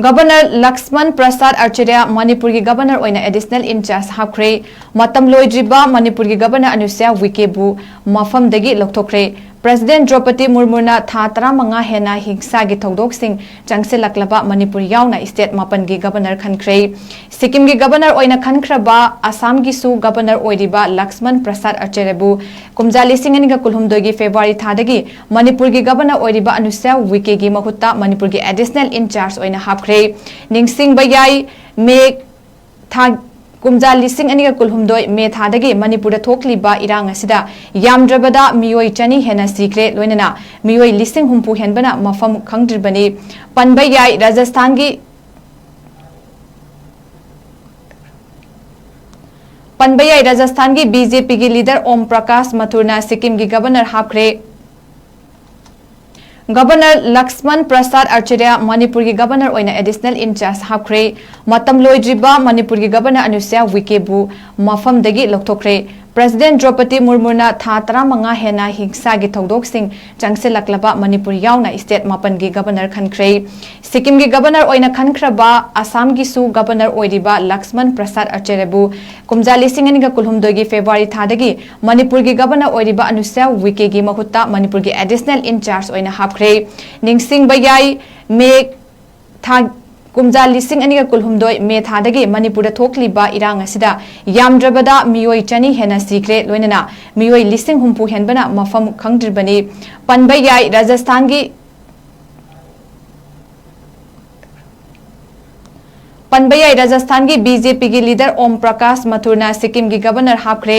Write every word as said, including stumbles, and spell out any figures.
Governor Lakshman ꯄ꯭ꯔꯁꯥꯗ ꯑꯥꯆꯥꯔꯌ ꯃꯅꯤꯄꯨꯔꯒꯤ governor ꯑꯣꯏꯅ additional in-charge ꯍꯥꯞꯈ꯭ꯔꯦ꯫ ꯃꯇꯝ ꯂꯣꯏꯗ꯭ꯔꯤꯕ ꯃꯅꯤꯄꯨꯔꯒꯤ ꯒꯕꯔꯅꯔ ꯑꯅꯨꯁ꯭ꯌꯥ ꯎꯏꯀꯦꯕꯨ ꯃꯐꯝꯗꯒꯤ ꯂꯧꯊꯣꯛꯈ꯭ꯔꯦ꯫ ꯄ꯭ꯔꯦꯁꯤꯗꯦꯟꯠ ꯗ꯭ꯔꯧꯄꯗꯤ ꯃꯨꯔꯃꯨꯅ ꯊꯥ ꯇꯔꯥꯃꯉꯥ ꯍꯦꯟꯅ ꯍꯤꯡꯁꯥꯒꯤ ꯊꯧꯗꯣꯛꯁꯤꯡ ꯆꯪꯁꯤꯜꯂꯛꯂꯕ ꯃꯅꯤꯄꯨꯔ ꯌꯥꯎꯅ ꯁ꯭ꯇꯦꯠ ꯃꯥꯄꯟꯒꯤ ꯒꯕꯔꯅꯔ ꯈꯟꯈ꯭ꯔꯦ꯫ ꯁꯤꯛꯀꯤꯝꯒꯤ ꯒꯕꯔꯅꯔ ꯑꯣꯏꯅ ꯈꯟꯈ꯭ꯔꯕ ꯑꯁꯥꯝꯒꯤꯁꯨ ꯒꯕꯔꯅꯔ ꯑꯣꯏꯔꯤꯕ ꯂꯛꯁꯃꯟ ꯄ꯭ꯔꯁꯥꯗ ꯑꯥꯆꯥꯔꯌꯕꯨ ꯀꯨꯝꯖꯥ ꯂꯤꯁꯤꯡ ꯑꯅꯤꯒ ꯀꯨꯟꯍꯨꯝꯗꯣꯏꯒꯤ ꯐꯦꯕ꯭ꯔꯨꯋꯥꯔꯤ ꯊꯥꯗꯒꯤ ꯃꯅꯤꯄꯨꯔꯒꯤ ꯒꯕꯔꯅꯔ ꯑꯣꯏꯔꯤꯕ ꯑꯅꯨꯁ꯭ꯌꯥ ꯎꯏꯀꯦꯒꯤ ꯃꯍꯨꯠꯇ ꯃꯅꯤꯄꯨꯔꯒꯤ ꯑꯦꯗꯤꯁꯅꯦꯜ ꯏꯟꯆꯥꯔꯖ ꯑꯣꯏꯅ ꯍꯥꯞꯈ꯭ꯔꯦ꯫ ꯅꯤꯡꯁꯤꯡꯕ ꯌꯥꯏ, ꯃꯦ ꯊꯥ, ꯀꯨꯝꯖꯥ ꯂꯤꯁꯤꯡ ꯑꯅꯤꯒ ꯀꯨꯟꯍꯨꯝꯗꯣꯏ ꯃꯦ ꯊꯥꯗꯒꯤ ꯃꯅꯤꯄꯨꯔꯗ ꯊꯣꯛꯂꯤꯕ ꯏꯔꯥꯡ ꯑꯁꯤꯗ ꯌꯥꯝꯗ꯭ꯔꯕꯗ ꯃꯤꯑꯣꯏ ꯆꯅꯤ ꯍꯦꯟꯅ ꯁꯤꯈ꯭ꯔꯦ, ꯂꯣꯏꯅꯅ ꯃꯤꯑꯣꯏ ꯂꯤꯁꯤꯡ ꯍꯨꯝꯐꯨ ꯍꯦꯟꯕꯅ ꯃꯐꯝ ꯈꯪꯗ꯭ꯔꯤꯕꯅꯤ꯫ ꯄꯟꯕ ꯌꯥꯏ, ꯔꯥꯖꯁꯊꯥꯟꯒꯤ ꯄꯟꯕ ꯌꯥꯏ, ꯔꯥꯖꯁꯊꯥꯟꯒꯤ ꯕꯤ ꯖꯦ ꯄꯤꯒꯤ ꯂꯤꯗꯔ ꯑꯣꯝ ꯄ꯭ꯔꯀꯥꯁ ꯃꯊꯨꯔꯅ ꯁꯤꯛꯀꯤꯝꯒꯤ ꯒꯕꯔꯅꯔ ꯍꯥꯞꯈ꯭ꯔꯦ꯫ ꯒꯕꯔꯅꯔ ꯂꯛꯁꯃꯟ ꯄ꯭ꯔꯁꯥꯗ ꯑꯥꯆꯥꯔꯌ ꯃꯅꯤꯄꯨꯔꯒꯤ ꯒꯕꯔꯅꯔ ꯑꯣꯏꯅ ꯑꯦꯗꯤꯁꯅꯦꯜ ꯏꯟꯆꯥꯔꯖ ꯍꯥꯞꯈ꯭ꯔꯦ꯫ ꯃꯇꯝ ꯂꯣꯏꯗ꯭ꯔꯤꯕ ꯃꯅꯤꯄꯨꯔꯒꯤ ꯒꯕꯔꯅꯔ ꯑꯅꯨꯁ꯭ꯌꯥ ꯎꯏꯀꯦꯕꯨ ꯃꯐꯝꯗꯒꯤ ꯂꯧꯊꯣꯛꯈ꯭ꯔꯦ꯫ ꯄ꯭ꯔꯦꯁꯤꯗꯦꯟꯠ ꯗ꯭ꯔꯧꯄꯗꯤ ꯃꯨꯔꯃꯨꯅ ꯊꯥ ꯇꯔꯥꯃꯉꯥ ꯍꯦꯟꯅ ꯍꯤꯡꯁꯥꯒꯤ ꯊꯧꯗꯣꯛꯁꯤꯡ ꯆꯪꯁꯤꯜꯂꯛꯂꯕ ꯃꯅꯤꯄꯨꯔ ꯌꯥꯎꯅ ꯁ꯭ꯇꯦꯠ ꯃꯥꯄꯟꯒꯤ ꯒꯕꯔꯅꯔ ꯈꯟꯈ꯭ꯔꯦ꯫ ꯁꯤꯛꯀꯤꯝꯒꯤ ꯒꯕꯔꯅꯔ ꯑꯣꯏꯅ ꯈꯟꯈ꯭ꯔꯕ ꯑꯁꯥꯝꯒꯤꯁꯨ ꯒꯕꯔꯅꯔ ꯑꯣꯏꯔꯤꯕ ꯂꯛꯁꯃꯟ ꯄ꯭ꯔꯁꯥꯗ ꯑꯥꯆꯥꯔꯌꯕꯨ ꯀꯨꯝꯖꯥ ꯂꯤꯁꯤꯡ ꯑꯅꯤꯒ ꯀꯨꯟꯍꯨꯝꯗꯣꯏꯒꯤ ꯐꯦꯕ꯭ꯔꯨꯋꯥꯔꯤ ꯊꯥꯗꯒꯤ ꯃꯅꯤꯄꯨꯔꯒꯤ ꯒꯕꯔꯅꯔ ꯑꯣꯏꯔꯤꯕ ꯑꯅꯨꯁ꯭ꯌꯥ ꯎꯏꯀꯦꯒꯤ ꯃꯍꯨꯠꯇ ꯃꯅꯤꯄꯨꯔꯒꯤ ꯑꯦꯗꯤꯁꯅꯦꯜ ꯏꯟꯆꯥꯔꯖ ꯑꯣꯏꯅ ꯍꯥꯞꯈ꯭ꯔꯦ꯫ ꯅꯤꯡꯁꯤꯡꯕ ꯌꯥꯏ, ꯃꯦ ꯊꯥ, ꯀꯨꯝꯖꯥ ꯂꯤꯁꯤꯡ ꯑꯅꯤꯒ ꯀꯨꯟꯍꯨꯝꯗꯣꯏ ꯃꯦ ꯊꯥꯗꯒꯤ ꯃꯅꯤꯄꯨꯔꯗ ꯊꯣꯛꯂꯤꯕ ꯏꯔꯥꯡ ꯑꯁꯤꯗ ꯌꯥꯝꯗ꯭ꯔꯕꯗ ꯃꯤꯑꯣꯏ ꯆꯅꯤ ꯍꯦꯟꯅ ꯁꯤꯈ꯭ꯔꯦ, ꯂꯣꯏꯅꯅ ꯃꯤꯑꯣꯏ ꯂꯤꯁꯤꯡ ꯍꯨꯝꯐꯨ ꯍꯦꯟꯕꯅ ꯃꯐꯝ ꯈꯪꯗ꯭ꯔꯤꯕꯅꯤ꯫ ꯄꯟꯕ ꯌꯥꯏ, ꯔꯥꯖꯁꯊꯥꯟꯒꯤ ꯄꯟꯕ ꯌꯥꯏ, ꯔꯥꯖꯁꯊꯥꯟꯒꯤ ꯕꯤ ꯖꯦ ꯄꯤꯒꯤ ꯂꯤꯗꯔ ꯑꯣꯝ ꯄ꯭ꯔꯀꯥꯁ ꯃꯊꯨꯔꯅ ꯁꯤꯛꯀꯤꯝꯒꯤ ꯒꯕꯔꯅꯔ ꯍꯥꯞꯈ꯭ꯔꯦ꯫